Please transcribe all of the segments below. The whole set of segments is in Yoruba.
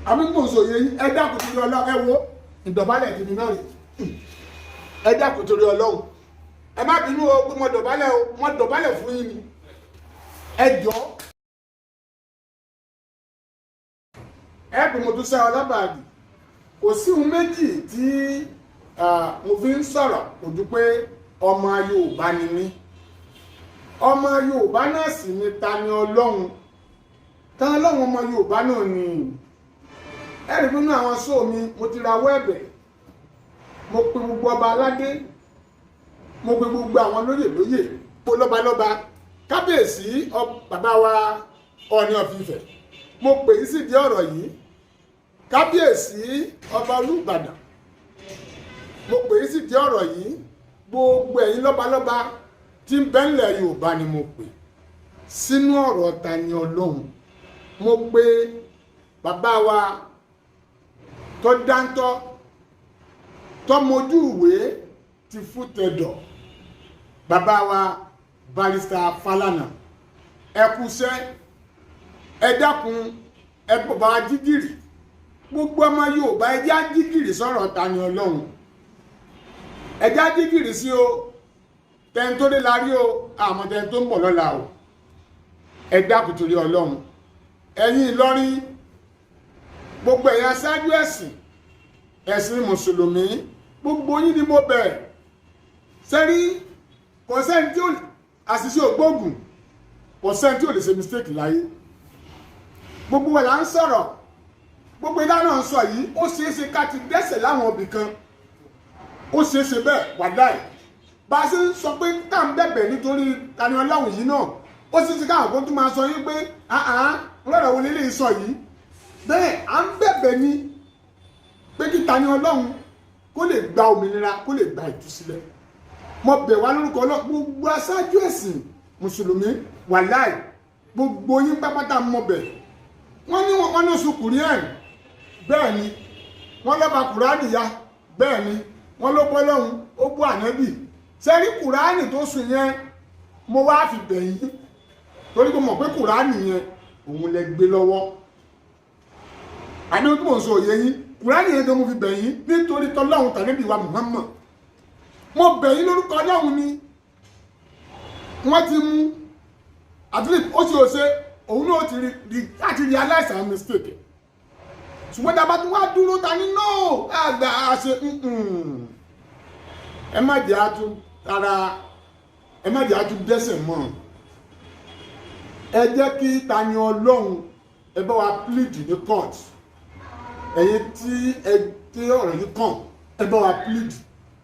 Àmì mò ń sọ yẹn, ẹ dákun torí Ọlọ́run. Ẹ wo ìdọ̀bálẹ̀ tèmi náà rè. Ẹ dákun torí Ọlọ́run, ẹ má bínú o pé mo dọ̀bálẹ̀ o, mo dọ̀bálẹ̀ fún yín ni. Ẹ jọ, ẹ pé mo tún sẹ́ ọlọ́bàdì. Kò sí ohun méjì tí mo fi ń sọ̀rọ̀, kò ju pé ọmọ Yorùbá ni mí. Ọmọ Yorùbá náà sì ni Tani Ọlọ́run. Tani Ọlọ́run ọmọ Yorùbá náà ni. Ẹ̀rí nínú àwọn sóò mi, mo ti rawọ́ ẹ̀bẹ̀, mo pe gbogbo ọba aládé, mo pe gbogbo àwọn lóyè lóyè, po lọ́balọ́ba, kábíyèsí, bàbá wa Ọọ̀ni of Ifẹ̀, mo pè yín sídìí ọ̀rọ̀ yìí. Kábíyèsí ọba Olúbàdàn, mo pè yín sídìí ọ̀rọ̀ yìí. Gbogbo ẹ̀yin lọ́balọ́ba tí ń bẹ ńlẹ̀ Yorùbá ni mo pè sínú ọ̀rọ̀ Tani Ọlọ́run. Mo pe bàbá wa tó dáńtọ́, tó mojú ìwé ti fún tẹ̀dọ̀, bàbá wa Barrister Falana, ẹ kúṣẹ́, ẹ dákun, ẹ bàbá jígìrì. Gbogbo ọmọ Yorùbá, ẹ jẹ́ á jígìrì sọ̀rọ̀ Tani Ọlọ́run. Ẹ jẹ́ á jígìrì sí o. Tẹni tó dé la rí o, àmọ́ tẹni tó ń bọ̀ lọ́la o. Ẹ dákun torí Ọlọ́run. Ẹ̀yin Ìlọrin, gbogbo ẹ̀yin aṣáájú ẹ̀sìn, ẹ̀sìn mùsùlùmí, gbogbo yín ni mo bẹ̀. Sẹ́rí, kò sẹ́ni tí ó àṣìṣe ògbóògùn, kò sẹ́ni tí ò lè ṣe mistake láyé. Gbogbo wa là ń sọ̀rọ̀, gbogbo ìdá náà ń sọ yìí, ó ṣeé ṣe ká ti dẹ́ṣẹ̀ láwọn ibì kan. Ó ṣeé ṣe bẹ́ẹ̀, wàláì. Bá a ṣe ń sọ pé tá à ń bẹ̀bẹ̀ nítorí Tani Ọlọ́run yìí náà, ó ṣeé ṣe káwọn kan tún máa sọ yín pé àhán lọ́rọ̀ wo lélẹ́yìí sọ yìí. Bẹ́ẹ̀ à ń bẹ̀bẹ̀ ni pé kí Tani Ọlọ́run kó lè gba òmìnira, kó lè gba ìtúsílẹ̀. Mo bẹ̀ wá lórúkọ Ọlọ́run, gbogbo aṣáájú ẹ̀sìn mùsùlùmí, wàláì, gbogbo yín pápátá mo bẹ̀. Wọ́n ní wọ́n ní oṣù kùrìẹ́n, bẹ́ẹ̀ ni wọ́n lọ́ba kùránì ya, bẹ́ẹ̀ ni wọ́n ló bọ́ lọ́hùn, ó bú ànábì. Sẹ́rí kùránì tó sùn yẹn, mo wá fi bẹ̀ yín torí pé mo mọ̀ pé kùránì yẹn òun lẹ gbé lọ́wọ́. Àní tí mò ń sọ òye yín, kùránì yẹn tó mo fi bẹ̀ yín nítorí tọ́lọ́hun tàbí wa Muhammad. Mo bẹ̀ yín lórúkọ Ọlọ́run ni. Wọ́n ti mú, at least ó ṣe òṣe òun náà ti rí láti realize our mistake. Ṣùgbọ́n tá a bá tún wá dúró ta ní no àgbà àṣe, ẹ má jẹ́ àtún ara, ẹ má jẹ́ àtún dẹ́sẹ̀ mọ́. Ẹ jẹ́ kí Tani Ọlọ́run, ẹ bá wa plead ní court. Ẹ̀yin tí ẹ tí ọ̀rọ̀ yìí kàn, ẹ bá wa plead.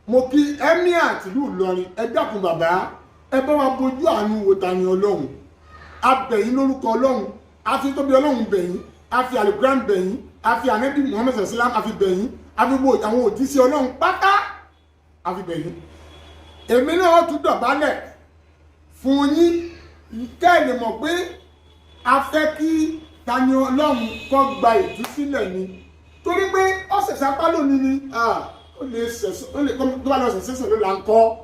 Mo kí emir tìlú Ìlọrin. Ẹ dákun bàbá, ẹ bá wa bójú àánú wo Tani Ọlọ́run. A bẹ̀ yín lórúkọ Ọlọ́run, a fi tóbi Ọlọ́run bẹ̀ yín, a fi alukuran bẹ̀ yín, a fi anabi Muhammed sallam a fi bẹ̀ yín, a fi wo àwọn òjíṣẹ́ Ọlọ́run pátá a fi bẹ̀ yín. Èmi náà tún dọ̀bálẹ̀ fún yín kẹ́ ẹ lè mọ̀ pé a fẹ́ kí Tani Ọlọ́run kó gba ìtúsílẹ̀ ni, torí pé ó ṣẹ̀ṣẹ̀ apá lónìí ni ó lè ṣẹ̀ṣẹ̀, ó lè tó bá lọ ṣẹ̀ṣẹ̀ ló là ń kọ́.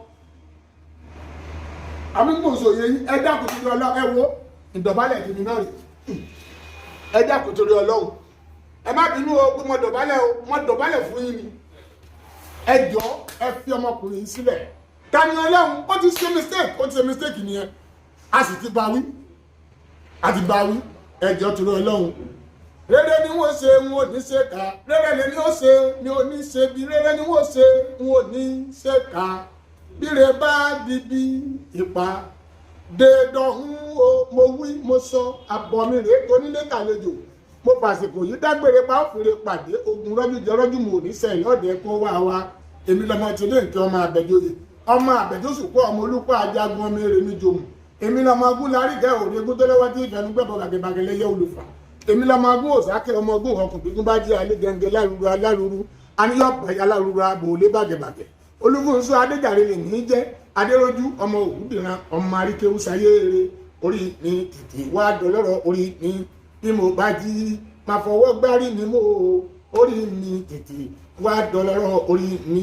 Àmì mò ń sọ yẹn, ẹ dákun torí Ọlọ́run. Ẹ wo ìdọ̀bálẹ̀ tèmi náà rè. Ẹ dákun torí Ọlọ́run, ẹ má bínú o pé mo dọ̀bálẹ̀ o, mo dọ̀bálẹ̀ fún yín ni. Ẹ jọ, ẹ fi ọmọkùnrin yìí sílẹ̀. Tani Ọlọ́run ó ti ṣe mistake, ó ti ṣe mistake nìyẹn, a sì ti bá wí, a ti bá wí. Ẹ jọ, torí Ọlọ́run. Rere ni wọ́n ṣe, wọn ò ní ṣe kà. Rere ni ó ṣe ni ò ní ṣe bí. Rere ni wọ́n ṣe, wọn ò ní ṣe kà. Bíre bá di bí ìpa dédọ̀hún o, mo wí, mo sọ, àbọ̀ mi rèé tonílé kàlejò. Mo fàsìkò yìí dágbére pa òfìrè pàdé ogun rọ́jú jẹ rọ́jú. Mo ò ní sẹ́yìn lọ́dẹ kó wá wa. Èmi lọmọ tí lè nkẹ́, ọmọ àbẹ̀jọyè, ọmọ àbẹ̀jọsùkú, ọmọ olùkọ́ ajagun, ọmọ èrè níjòmù. Èmi lọmọ agún láríkẹ́ òde egún tó lọ́wọ́ tí ìfẹnugbẹ́bọ gàgẹ́bàgẹ́ lẹ́yẹ olùfà. Èmi lọmọ agún òsàkẹ́, ọmọ ogún ọkùn gbígbún bá jí alẹ́ gẹ́gẹ́ lárúurú alárúurú aníyọ̀ alárúurú abò lé bàgẹ́bàgẹ́. Olúfúnṣọ́ Adéjàre lè ní jẹ́ Adéròjú, ọmọ Ògúndìran, ọmọ Aríkéwú sayé eré. Orí mi tètè wá dọlọ́rọ̀. Orí mi, bí mo bá jí, máa fọwọ́ gbárí mi mọ́. Orí mi tètè wá dọlọ́rọ̀. Orí mi.